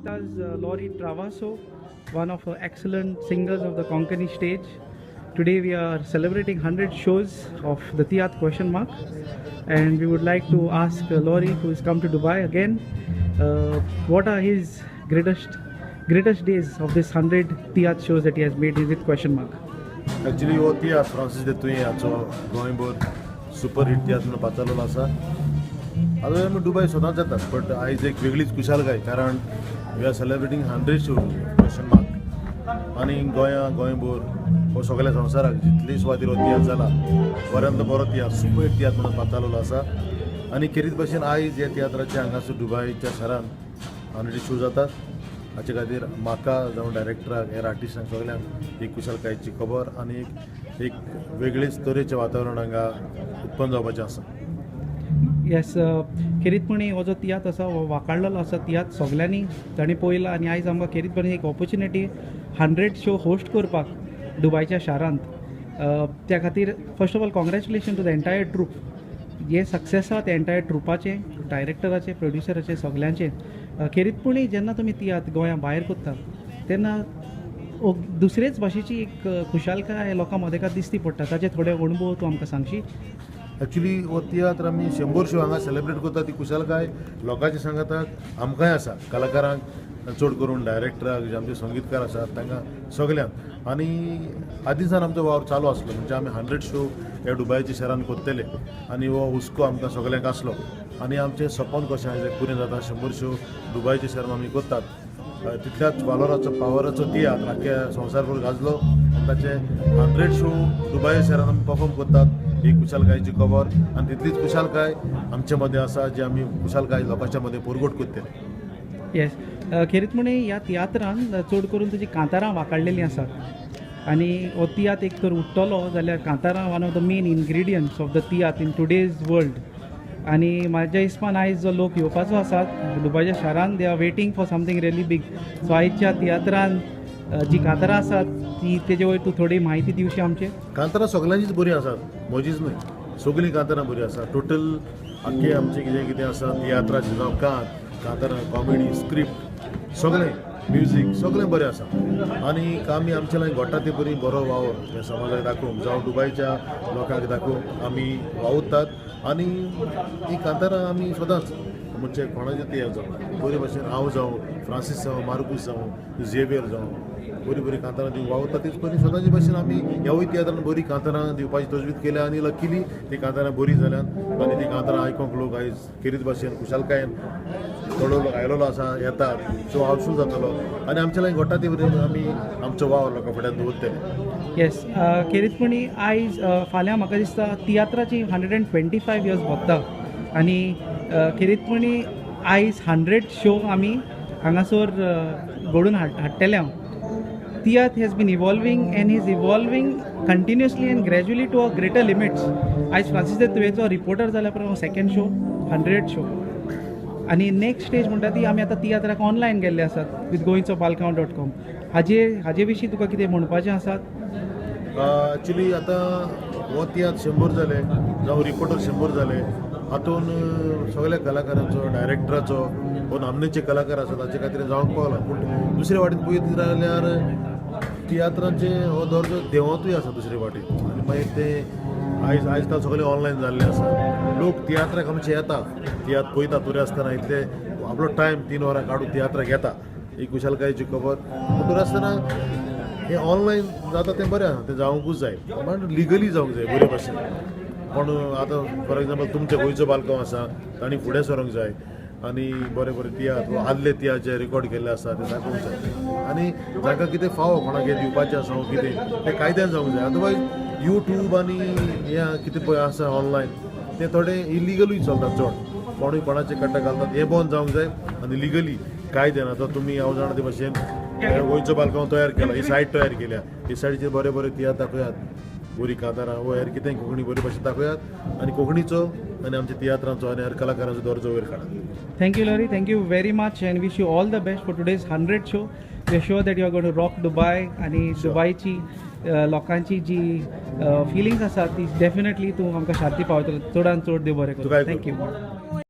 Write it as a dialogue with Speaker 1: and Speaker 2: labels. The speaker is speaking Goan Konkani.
Speaker 1: with us Laurie Travasso, one of the excellent singers of the Konkani stage. Today we are celebrating 100 shows of the Tiatr Question Mark, and we would like to ask Laurie, who has come to Dubai again, what are his greatest days of this 100 Tiatr shows that he has made with Question Mark?
Speaker 2: Actually हो तियात्र फ्रांसीस दे तुयें हाचो गोंयभर सुपर हिट तियात्र म्हणून पाचारलेलो आसा. आतां आमी दुबय सदांच येतात, बट आयज एक वेगळीच खुशालकाय, कारण we are celebrating 100 show Question Mark. आनी गोंया गोंयभर हो सगळ्या संवसाराक जितली सुवातीर हो तियात्र जाला, बऱ्यांतलो बरो तियात्र, सुपर हिट तियात्र म्हणून पाचारलेलो आसा. आनी खेरीत भाशेन आयज ह्या तियात्राचे हांगासर दुबयच्या शारान 100 शो जातात. हाचे खातीर म्हाका जावं डायरेक्टराक, हेर आर्टिस्टांक सगल्यांक एक खुशालकायेची खबर आनी एक एक वेगळेच तरेचें वातावरण हांगा उत्पन्न जावपाचें आसा.
Speaker 1: येस, खेरीतपणी हो जो तियात्र आसा हो वाखाणलेलो आसा. तियात्र सगल्यांनी तांणी पळयला आनी आयज आमकां खेरीतपणी एक ऑपॉर्च्युनिटी 100 शो होस्ट करपाक दुबायच्या शारांत. त्या खातीर first of all, congratulation to the entire troupe. हे सक्सेस आहा ते एंटायर ट्रुपाचें, डायरेक्टराचें, प्रोड्युसराचें, सगल्यांचें. खेरीतपणी जेन्ना तुमी तियात्र गोंया भायर करता तेन्ना दुसरेच भाशेची एक खुशालकाय लोकां मदेकात दिसती पडटा. ताचे थोडे अणभव तूं आमकां सांगशी?
Speaker 2: एक्चुली हो तियात्र आमी 100 शो हांगा सेलिब्रेट करता, ती खुशालकाय लोकांच्या सांगाताक आमकांय आसा, कलाकारांक, चड करून डायरेक्टराक, जे आमचे संगीतकार आसात तांकां सगल्यांक. आनी आदींसान आमचो वावर चालू आसलो, म्हणजे आमी 100 शो ह्या दुबायच्या शारान करतले आनी हो हुस्को आमकां सगल्यांक आसलो. आनी आमचें सपन कशें आयज पुरें जाता, 100 शो दुबायच्या शारान आमी करतात. तितल्याच वालोराचो, पावराचो तियात्र आख्ख्या संवसारभर गाजलो आनी ताचे 100 शो दुबाय शारान आमी परफॉर्म करतात, ही खुशालकायेची खबर. आनी तितलीच खुशालकाय आमचे मदें आसा, जी आमी खुशालकाय लोकांच्या मदें परगट करतले.
Speaker 1: येस, खेरीतपणी ह्या तियात्रान चड करून तुजी कांतारां वाखाणलेलीं आसात आनी हो तियात्र एक तर उरतलो जाल्यार कांतारां one of the main ingredients of the tiatr in today's world. आनी म्हाज्या हिसपान आयज जो लोक येवपाचो आसात दुबायच्या शारान, they are waiting for something really big. So आयच्या तियात्रान जी कांतारां आसात ती, तेजे वयर तूं थोडी म्हायती दिवशी आमचे?
Speaker 2: कांतारां सगल्यांचीच बरीं आसात, म्हजीच न्हय, सगळीं कांतारां बरीं आसात. टोटल आख्खे आमचें कितें कितें आसा तियात्राचें, जावं कांतारां, कॉमेडी, स्क्रिप्ट, सगळें म्युजीक, सगळें बरें आसा. आनी आमी आमचे लागीं घडटा ते बरी बरो वावर ह्या समाजाक दाखोवंक, जावं दुबायच्या लोकांक दाखोवंक आमी वावुरतात. आनी ही कांतारां आमी सदांच, म्हणजे कोणाचें तियात्र जावं, बरे भाशेन हांव जावं, फ्रांसीस जावं, मार्कूस जावं, झेवियर जावं, बरी बरी कांतारां दिवंक वावुरता. तेच परी सदांचे भाशेन आमी ह्यावूय तियात्रान बरी कांतारां दिवपाची तजवीज केल्या आनी लकीली ती कांतारां बरी जाल्यात आनी ती कांतारां आयकोंक लोक आयज खेरीत भाशेन खुशालकायेन थोडो लोक आयलेलो आसा, येतात. सो हावसफूल जातलो आनी आमच्या लागीं घडटा ते बरी आमी आमचो वावर लोकां फुड्यान दवरतले.
Speaker 1: येस, खेरीतपणी आयज फाल्यां म्हाका दिसता तियात्राची 125 इयर्स भोगता आनी खेरीतपणी आयज 100 शो आमी हांगासर घडून हाडटले हांव. तियात्र has been evolving and is evolving continuously and gradually to a greater limits. आयज फ्रांसीस दे तुवेचो रिपोर्टर जाल्या उपरांत सेकंड शो, 100 शो आनी नेक्स्ट स्टेज म्हणटा ती आमी आतां तियात्राक ऑनलायन गेल्ले आसात विथ goenchobalcao.com. हाजे विशीं तुका कितें म्हणपाचें आसा?
Speaker 2: एक्चुली आतां हो तियात्र 100 जाले, जावं रिपोर्टर 100 जाले, हातून सगळ्या कलाकारांचो, डायरेक्टराचो, हो नामनेचे कलाकार आसा ताचे खातीर जावंक पावला. पूण दुसरे वाटेन पळयत जाल्यार तियात्रांचे हो दर्जो देंवतूय आसा दुसरे वाटेन. आनी मागीर ते आयज काल सगळें ऑनलायन जाल्लें आसा. लोक तियात्राक आमचे येता, तियात्र पळयता. तरी आसतना इतले आपलो टायम 3 वरां काडून तियात्राक येता, ही खुशालकायेची खबर. पूण तरी आसतना हें ऑनलायन जाता तें बरें आसा, तें जावंकूच जाय, पण लिगली जावंक जाय बरे भाशेन. पण आतां फॉर एग्जाम्पल तुमचें गोंयचो बालकांव आसा, तांणी फुडें सरोंक जाय आनी बरे बरे तियात्र वा आदले तियात्र जे रेकॉर्ड केल्ले आसा ते दाखोवंक जाय. आनी जांकां कितें फावो, कोणाक कितें दिवपाचें आसा वा कितें, तें कायद्यान जावंक जाय. अदरवायज युट्यूब आनी हें कितें पळय आसा ऑनलायन, तें थोडें इलिगलूय चलता चड. कोणूय कोणाचे कट्टा घालतात, हें बंद जावंक जाय. आनी लिगली कायद्यान आतां तुमी, हांव जाणा ते भाशेन गोंयचो बालकांव तयार केला, ही सायट तयार केल्या. ही सायटीचेर बरे बरे तियात्र दाखयात, बरी कांतारां वो हेर कितें कोंकणी बरी भाशेन दाखयात आनी कोंकणीचो आनी आमच्या तियात्रांचो आनी हेर कलाकारांचो दर्जो वयर काडात.
Speaker 1: Thank you, Laurie. Thank you very much and wish you all the best for today's 100 show. We are sure that you are going to rock Dubai आणि दुबयची लोकांची जी फिलिंग्स आसा ती डेफिनेटली तूं आमकां शांती पावयतलो. चडान चड देव बरें करूं.
Speaker 2: तुकाय.
Speaker 1: Thank you.